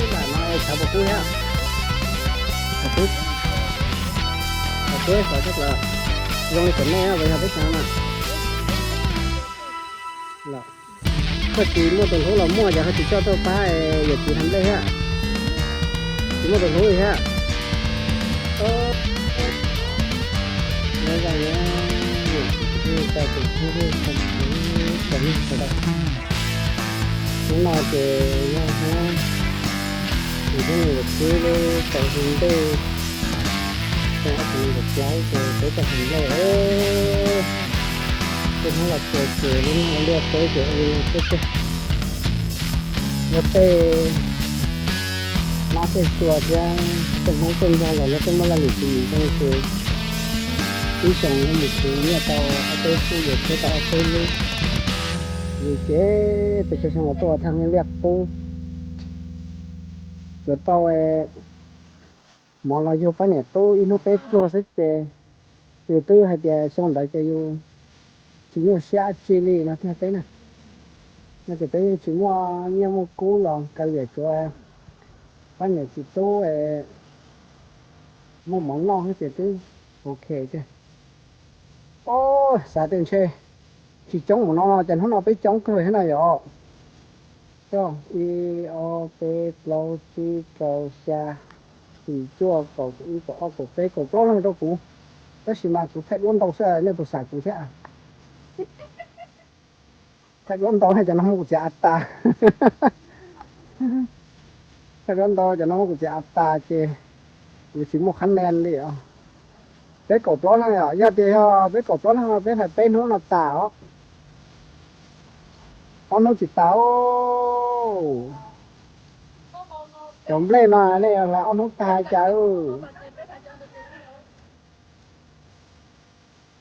Lam no chav puas kub thiab? Puas kub? Puas kub xov tshaj plaws. Zoo li kom nej ua yog peb xav mas. Koj tsis muaj tus hlub los muaj, yog ho tsis coj tuaj pab yawm txiv hais nplej thiab. Tsis muaj tus hlub li thiab. Hnub no ces yog hnub, hnub yawm txiv tau hu ntej, xyoo ob txhiab nees nkaum plaub ces peb tau hais nplej. Tej hnub los txog ces lub neej liaj teb ces ua li no xwb tiag. Yog tej mab tej tsua thiab tej hmoob tej nrog los lawv tej muaj laj lim tsis zoo ces ib xyoos mus khwv nyiaj tau ob peb xub, yuav thiab tau ob peb lub. Vim ces peb xyoo los tuaj thaj neej liaj qub, yuav tau mov los yug pab niam tub ib hnub peb pluag xwb ces yus twb hais tias xyoo ntawd ces yus tsis nyuaj siab dab tsi li no thiaj peb na. No ces peb yeej tsis muaj nyiaj muaj kub los kav liam tsuav pab niam txiv tub muaj mov noj xwb ces twb ok tiag. Xav tias ntshe tsis coob mus no ces hnub no peb coob kawg thiab na yom. Ib, ob, peb, plaub, tsib, rau, xya, yim, cuaj, kaum, ib, kaum, ob, kaum, peb, kaum plaub leeg rau kuv. Tab sis mas kuv thaij duab ntau xwb nej puas xam kuv thiab? Thaij duab ntau no cov no muab kuv txiav av tas. Thaij duab ntau cov no muab kuv txiav av tas ces kuv tsis muaj qhab nen li os. Peb kaum plaub leeg os, yog tias yog peb kaum plaub leeg no peb hlais peb hnub no tas os. Ob hnub tsis tas. Cov nplej no nej hlais ob hnub tag cas.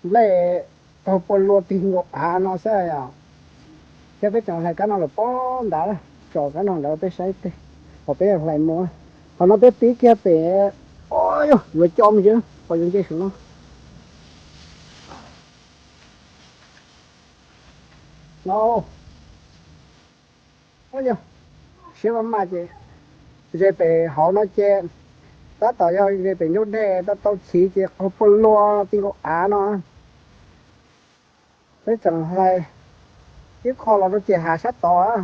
Nplej taug pua lua tig nkaus av no xwb os. Thiab peb tseem hlais kab no lawm pob ntawd, tsom kab no ntawd peb saib tej, qhov peb hlais mus. Qhov no peb pib kiag pem, yuav coj mus yog qhov yuav nce saum no. No, siab maj maj ces ze pem hauv no ces tab tom yog ze pem ncauj dej tau tau chiv ces qaug pua lua ti nkaus av no. Peb tseem hlais ib qho los rau ciam hav sab tod,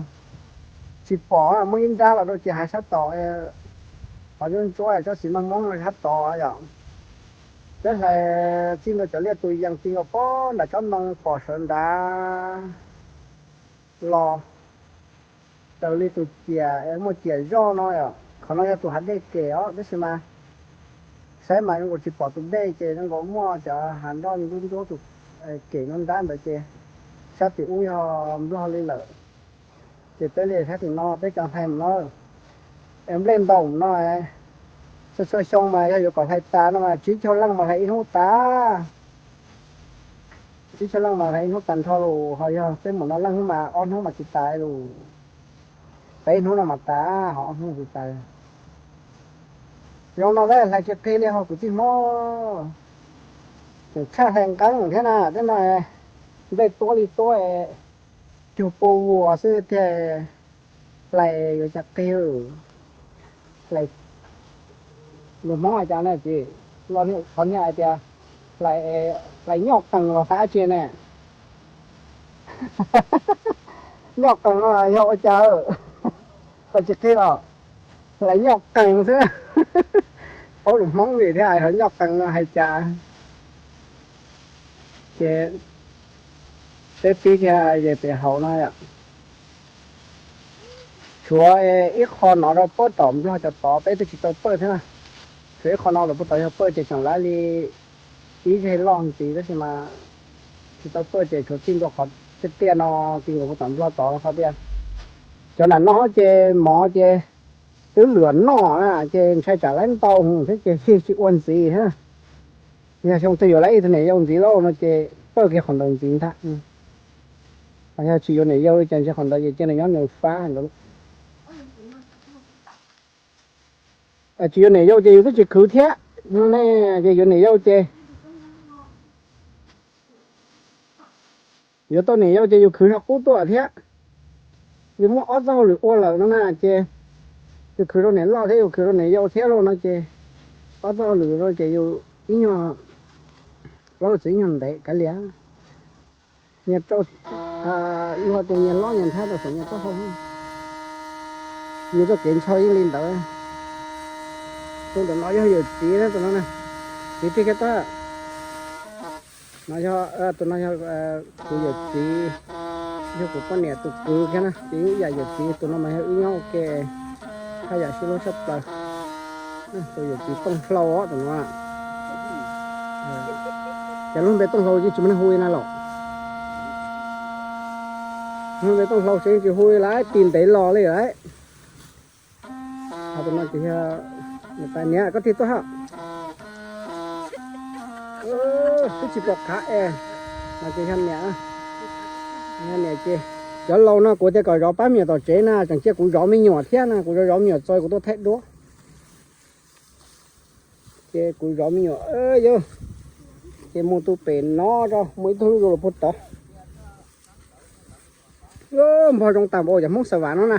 tsis pom, muaj ib nrab los rau ciam hav sab tod, qhov ntsuab ntsuab tsob xis mas mob sab tod yom. Peb hlais txij ntua cov liaj tus yees ti nkaus pob nram tsob ntoo pom sawv nrad los raws li tus ciam muaj ciam zoj no. Qhov no yog tus hav dej kem os, tab sis mas saib mas zoo nkaus tsis pom tus dej ces zoo nkaus muaj cov hav nroj ntub ntub tus kem nruab nrab ntawd ces sab tim ub yog Nplog li lawm. Ces peb li sab tim no peb tseem hlais no. Es nplej ntau no, txhua txhua xyoo mas yog yuav kom hlais tas no mas tsib caug leej mas hlais ib hnub tas. Tsib caug leej mas hlais ib hnub tas nrho lus, ho yog peb mus no leej hnub mas ob hnub mas tsis tas lus. Peb hnub no mas tas, ho ob hnub tsis tas. Xyoo no hlais tsis qig li ho kwv tij Hmoob. Tseem tshaj hlais nqeeb thiab na, tej no nplej tuab li tuab, cug pua vuas xwb thiaj hlais yuav cas qig. Lus Hmoob hais cas ne ces, qhov niag hais tias hlais nyoj qees los xav dab tsi ne? Nyoj qees no yog ua cas? Hlais tsis qig los hlais nyoj qees xwb. Paub lus Hmoob vim thiaj hais nyoj qees no hais cas. Ces peb pib kiag ze pem hauv no yom. Tshuav ib qho no rau puag tom Nplog cov tod peb twb tsis tau pawj thiab. Tshuav ib qho no rau puag tod yog pawj ces tseem lawv li ib zej loj ntxiv tab sis mas tsis tau pawj ces tshuav txij ntua qhov Tiaj no, ti nkaus puag tom Nplog tod hais tias cov nam no ces mov ces twb luam noj na, ces ntshai tsam lawv ntau thiab ces tsis ua ntxiv thiab. Yog xyoo twg yuav lawv ib tug niam yau ntxiv lauj no ces pawj kiag qhov ntawd ntxiv ntag. Yog tsis yuav niam yau li cas ntshe qhov ntawd ces cia nws nyob nws fab ntawd. Tsis yuav niam yau ces yus twb tsis khwv thiab no ne. Ces yuav niam yau ces yuav tau niam yau ces yus khwv zog qub tuaj thiab. Yus muaj ob txoj hauj lwm ua lawm no na ces yus khwv rau niam loj thiab yus khwv rau niam yau thiab lauj no ces ob txoj hauj lwm ces yus ib nyuag plaub txiv ib nyuag ntev kav liam. Nyias rau, luag tias nyias lob nyias nthab rau saum nyias taub hau. Yus txoj kev ntshaw yeej li ntawd. Tus ntawm no yog yawm txiv na, tus no na, txiv tig kiag tag. No yog, tus no yog kuv yawm txiv, yog kuv poj niam tus kwv kiag na, ces ib yam yawm txiv. Tus no mas yog wb nyob ua ke haj yam sib hlub tshaj plaws. Tus yawm txiv Tooj Hlau os tus no. Ces lub npe Tooj Hlau yeej tsis muaj neeg hu li na los? Lub npe Tooj Hlau ces yeej tsis hu li lawm, tsis ntev los li lawm. Ho tus no ces yog niam tais. Niam, koj tig tuaj hab. Twb tsis pom qab es. No ces yog niam, yog niam ces cov laus no kuv tias kom zov pab me nyuam tom tsev na, tseem cia kuv zov me nyuam thiab na, kuv zov zov me nyuam txog kuv tuaj thaij duab. Ces kuv zov me nyuam, yog ces mus tus pem no, mus ib tug lub zos los puag tod. Npog zoo tag npaum cov Hmoob Xav Vam no na.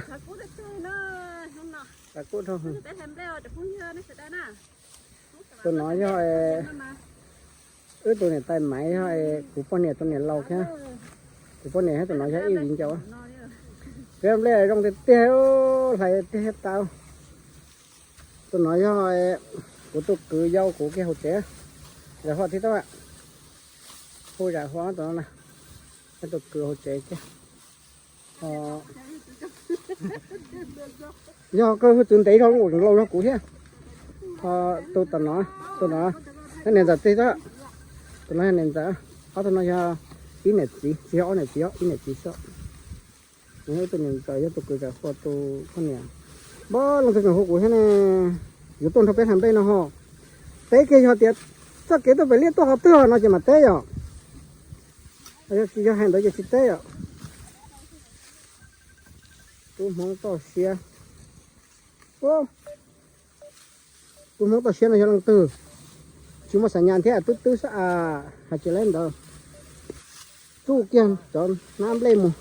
Tus no yog wb tus niam tais Maiv, yog kuv poj niam tus niam laus thiab. Kuv poj niam thiab tus no yog ib viv ncaus. Peb nplej zoo tiag tiag, hlais tiag tau. Tus no yog kuv tus kwv yau kuv kiag hauv tsev. Zam Huaj thiab tab, hu Zam Huaj tus no na, tus kwv hauv tsev kiag. Yog koj hu txwv ntev zog los laus zog kuv thiab. Tus tom no, tus no yog niam ntxawm tig tab, tus no yog niam ntxawm. Ob tug no yog ib niam txiv, tsis yog ob niam txiv, ib niam txiv xwb. Ib tug niam ntxawm yog tus kwv Zam Huaj tus poj niam. Npab leej twg tseem hu kuv thiab ne, yuav tuaj nrog peb hlais nplej no ho. Teb kiag yog tias txoj kev tuaj pem liaj tuaj qhov twg no ces mam teb yom. Yog tsis yog hais ntawd ces tsis teb yom. Tub Hmoob toj siab. Tub Hmoob toj siab no yog leej twg? Tsis muaj xas nyas thiab, twb twb xwb as, hais tsis laib ntawd. Tsuj kiag cov hnab nplej mus.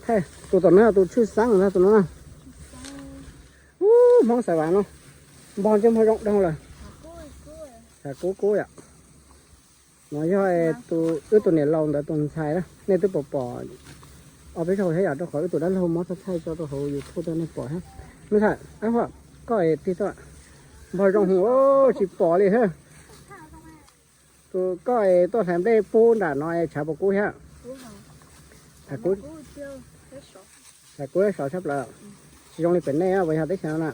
Thaij tus tom no yog tus tshwj xeeb ntag tus no na. Ub, Hmoob Xav Vam no, npog ntsej muag zoo dhau lawm. Xav kub kub yom. No yog wb tus niam laus ntawd tus ntxhais na, nej twb pom pom ob peb zaug thiab yom, rau qhov wb tus dab laug muab thaij thaij tso rau hauv YouTube rau nej pom thiab. Me ntxhais, koj es tig tuaj, npog zoo heev, tsis pom li thiab. Tus koj es tuaj hlais nplej pub nram no es tshav puas kub thiab? Tshav kub, tshav kub sov tshaj plaws. Tsis zoo li pem nej puas yog teb chaws no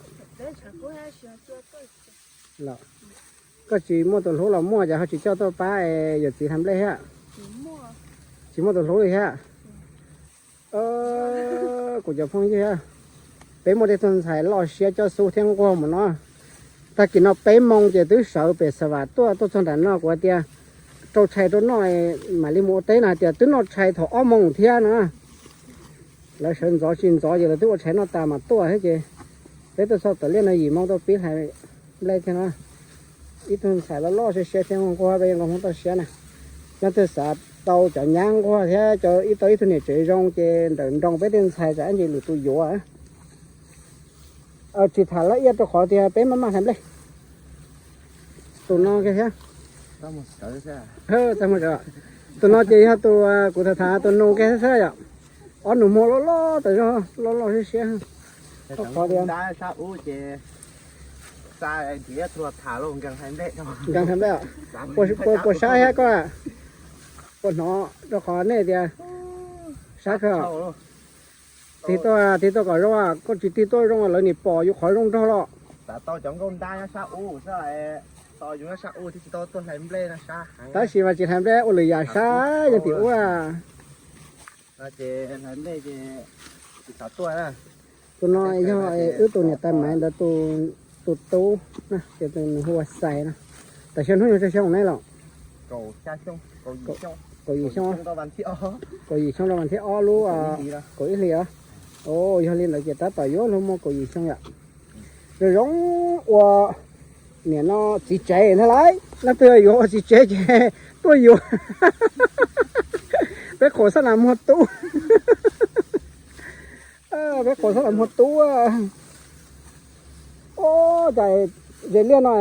na? Koj tsis muaj tus hlub los muaj, cas ho tsis coj tuaj pab yawm txiv hlais nplej thiab? Tsis muaj tus hlub li thiab. Kuv cov phooj ywg, peb muaj tej tug ntxhais loj siab coj xub thiab nquag mus no. Tag kis no peb moo ces twb sawv pem Xav Vam tuaj, tuaj txog nram no kuv hais tias rau tshais rau noj mam li mus ua teb no, hais tias twb noj tshais thaum ob moo thiab no. Lawv sawv ntxov tsis ntxov ces lawv twb ua tshais noj tas mam tuaj thiab ces peb tuaj txog tom liaj no yim moo tuaj pib hlais nplej thiab no. Ib tug ntxhais loj loj siab siab thiab nquag, peb yeej nquag Hmoob toj siab na. Leej twg xav tau cov nyab nquag thiab cov ib tau ib tug niam tsev zoo ces ntawm nroog peb tej ntxhais tsam ib ntsis lwm tus yuav. Tsis tham lawv iab rau qhov tias peb maj maj hlais nplej. Tus no kiag thiab. Tus no ces yog tus kuv tham tham tus nus kiag thiab yom. Ob nus muag loj loj tas zog, loj loj siab siab. Qhov tias nkees hlais nplej, puas sab thiab koj? Puas hnov rau qhov nej tias sab kawg? Tig tuaj, tig tuaj kom zoo, koj tsis tig tuaj zoo lawv nim pom yus qhov zoo nraug los. Tab sis mas tsis hlais nplej ua lwm yam sab yog tim ub. Ces tus no yog wb tus niam tais Maiv ntawd tus tub na, ces tus nws hu ua Xais na. Tam sim no nws tsawg xyoo ne los? Kaum yim xyoo, kaum yim xyoo rau vas thib ob lub kaum ib hlis os. Yog li ntawd ces tab tom yuav luag muaj kaum yim xyoo yom. Zoo zoo ua niam no txiv tsev ntag lauj. Leej twg yuav ua txiv tsev ces tuaj yuav. Peb qhuas sab nas muag tub. Peb qhuas sab nas muag tub. Ua cas ze liaj no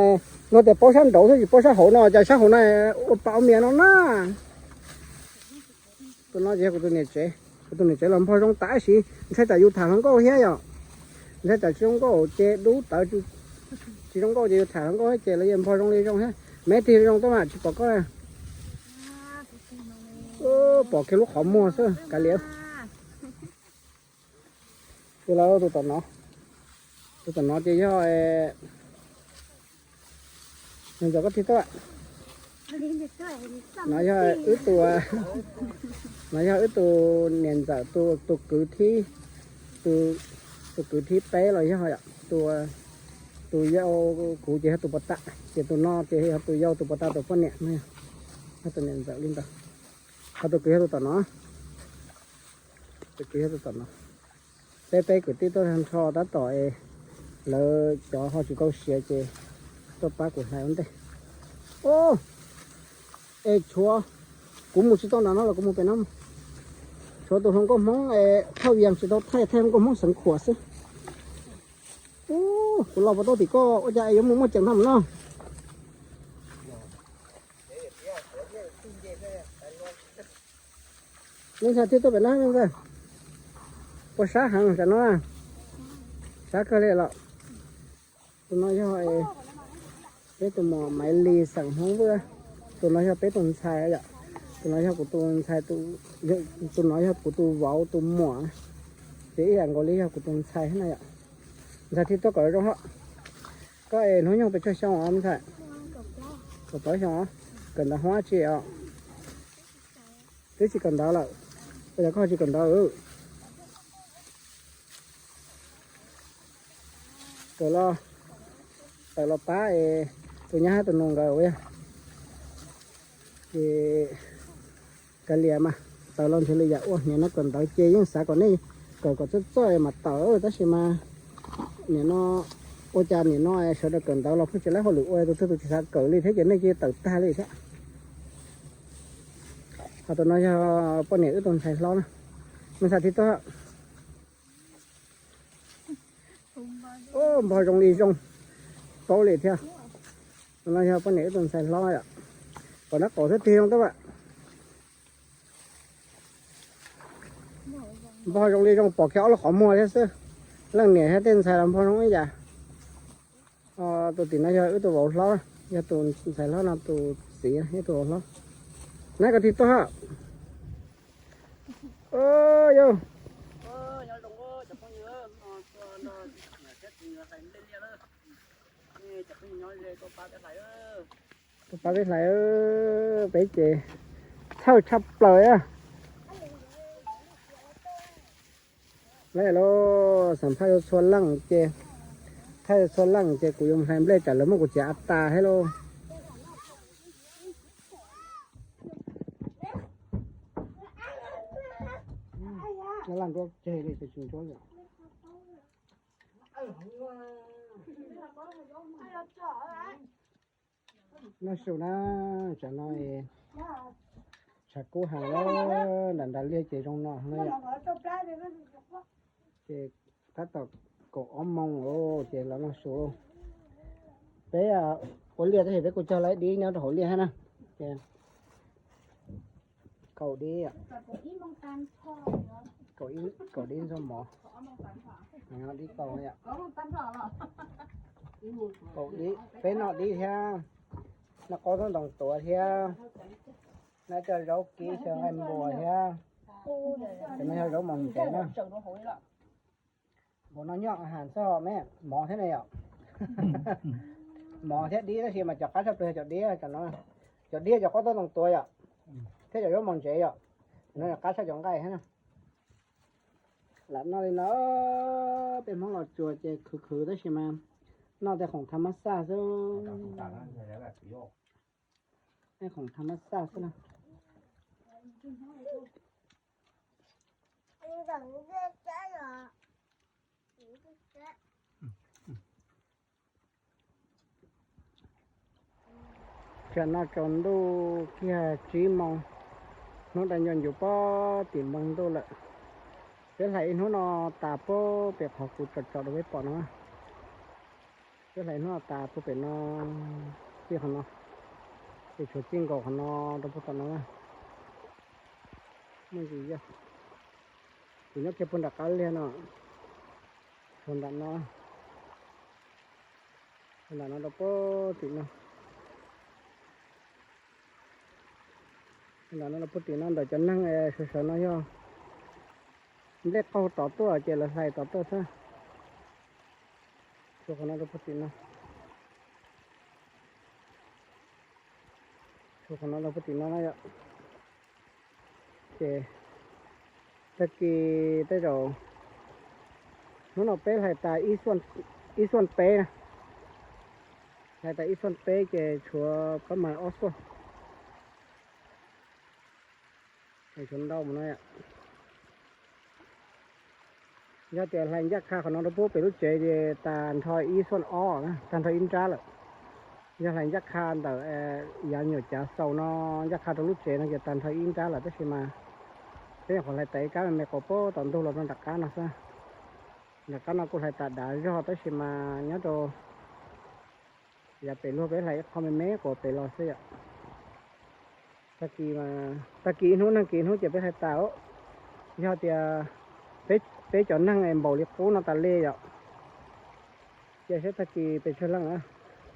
luag tias paub sab nraud xwb tsis paub sab hauv no, cas sab hauv no ua pa ua mias no na. Tus no ces yog kuv tus niam tsev, kuv tus niam tsev los npog zoo tab sis ntshai tsam yus tham hluas nkauj thiab yom. Ntshai tsam tsis zoo nkauj ces dub tawv, tsis zoo nkauj ces yus tham hluas nkauj ces lawv yeej npog zoo li zoo thiab. Meb tig zoo tuaj mas tsis pom koj. Pom kiag lub qhov muag xwb kav liam. Ces lawv tus tom no, tus tom no ces yog, ntxawm koj tig tuaj. No yog wb tus, no yog wb tus niam ntxawm tus kwv thib, tus kwv thib peb los yog, tus yau kuv ces yog tus puas tas, ces tus no ces yog tus yau tus puas tas tus poj niam no, yog tus niam ntxawm li ntawd. Ho tus kwv yog tus tom no, tus kwv yog tus tom no. Peb peb kwv tij tuaj nrho tab tom es lawv cov ho tsis tau siav ces tuaj pab kuv hlais ua ntej. Es tshuav, kuv mus tsis tau nram no los kuv mus pem no. Tshuav tus hluas nkauj Hmoob es thauj vias tsis tau thaij, thaij hluas nkauj Hmoob xeev khuam xwb. Kuv los puas tau tim koj ua cas es yuav mus muaj ceem no mus no. Nej ntxhais thiaj tuaj pem no, nej ntxhais. Puas sab heev tam no? Sab kawg li los. Tus no yog peb tus muam Maiv Lis xeem Hmoob Vwj. Tus no yog peb tus ntxhais yom. Tus no yog kuv tus ntxhais, tus no yog kuv tus vauv tus muam, ces ib yam nkaus li yog kuv tus ntxhais na yom. Ntxhais thiaj tuaj kom zoo hos. Koj es hnub nyoog pes tsawg xyoo os ntxhais? Kaum plaub xyoo os. Kawm ntawv hoob dab tsi os? Twb tsis kawm ntawv lawm. Ua cas koj ho tsis kawm ntawv? Kawm los, tawm los pab es tus nyab thiab tus nus nkawd ua yog. Ces kav liam mas, tawm los ntshe lwm yam ua. Nim no kawm ntawv ces yeej xav kom nej kawm kom txawj txawj mas tawm, tab sis mas nim no ua cas nim no sawv daws kawm ntawv los pheej tsis laib hauj lwm ua, tus twg tus tsis xav kawm li thiab ces nej cia tawm tag li thiab. Ho tus no yog poj niam wb tus ntxhais hlob na. Me ntxhais thiaj tuaj. Npog zoo li zoo, paub li thiab. Tus no yog poj niam wb tus ntxhais hlob yom. Pom nab qaum thiab tig zoo tuaj. Npog zoo li zoo, pom kiag ob lub qhov muag thiab xwb. Leej niam thiab tej ntxhais los npog zoo ib yam. Tus tim no yog wb tus vauv hlob, yog tus ntxhais hlob no tus txiv, yog tus vauv hlob. Nab koj tig tuaj. Yog, tuaj pab peb hlais, peb ces txhawj tshaj plaws. Lawv los xam phaj rau txhua leej ces, txhawj txhua leej ces kuv yuav mus hlais nplej tsam lawv muab kuv txiav a tas thiab lauj. Noj su na, tsam no tshav kub heev, nram nram liaj ces zoo no na. Ces tab tom kaum ob moos ces los noj su. Peb ua liaj tab sis peb kuj cog lawv dib nyob rau hauv liaj thiab na. Ces kaum dib, kaum dib ntxuag mov, dib kaus. Kaum dib, peb noj dib thiab, noj qaub tub ntoo tuav thiab, noj cov zaub kib xyaw nqaij npua thiab. Ces no yog zaub mos ntsev na. Npaum no nyob has txog me mov thiab ne yom. Mov thiab dib tab sis mas cov qab tshaj plaws yog cov dib, cov dib cov qaub tub ntoo tuav yom, thiab cov zaub mos ntsev yom. No qab tshaj cov nqaij thiab na. Lam noj li no, peb Hmoob Los Tsuas ces khwv khwv tab sis mas noj tej khoom tham mab xaj xwb. Tej khoom tham mab xaj xwb na. Tam no tsaus ntuj kiag tsib moos, hnub dai ncua ncuv pob tim npoo ntuj lawm. Peb hlais ib hnub no tas puag pem qhov kuv tsom tsom rau peb pom no. Peb hlais ib hnub no tas puag pem no, txij qhov no, ces tshuav txij nkaus qhov no rau puag tom no. Muaj ntsis yog, kuv nyob kiag puag nram qab liag no, tshuav nram no, tshuav nram no rau puag tim no. Nram no rau puag tim no ntawm cov neeg sawv sawv no yog nplej qaug tod tuaj ces lawv hlais tod tuaj xwb. Tshuav qhov no rau puag tim no, tshuav qhov no rau puag tim no na yom. Ces tag kis tej zaum hnub no peb hlais tas ib xuaj peb na, hlais tas ib xuaj peb ces tshuav pab mas ob xuaj, tshuav ntau mus no. Yog tias hlais ncaj qha qhov no rau puag pem lub tsev ces tas nrho ib xuaj ob, tag nrho ib nrab lawm. Yog hlais ncaj qha ntawm yav nyuam cav xaus no, ncaj qha rau lub tsev no ces tas nrho ib nrab lawm tab sis mas peb nyuam qhuav hlais tas ib kab me me quas puag tom ntug los rau nram qab no xwb. Nram qab no kuj hlais tas dav zog tab sis mas nyob rau yav pem luag peb hlais ib qho me me quas pem los xwb yom. Tag kis, tag kis ib hnub nag kis ib hnub ces peb hlais tas. Yog tias peb cov neeg es npaum li qub no tas li yom, ces saib tag kis pes tsawg leej na.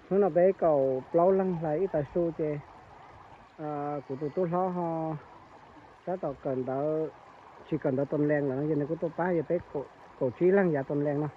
Hnub no peb kaum plaub leeg hlais ib tav su ces kuv tus tub hlob ho tab tom kawm ntawv, tsis kawm ntawv tos lees lawm no ces nws kuj tuaj pab yog peb kaum tsib leeg yav tos lees no.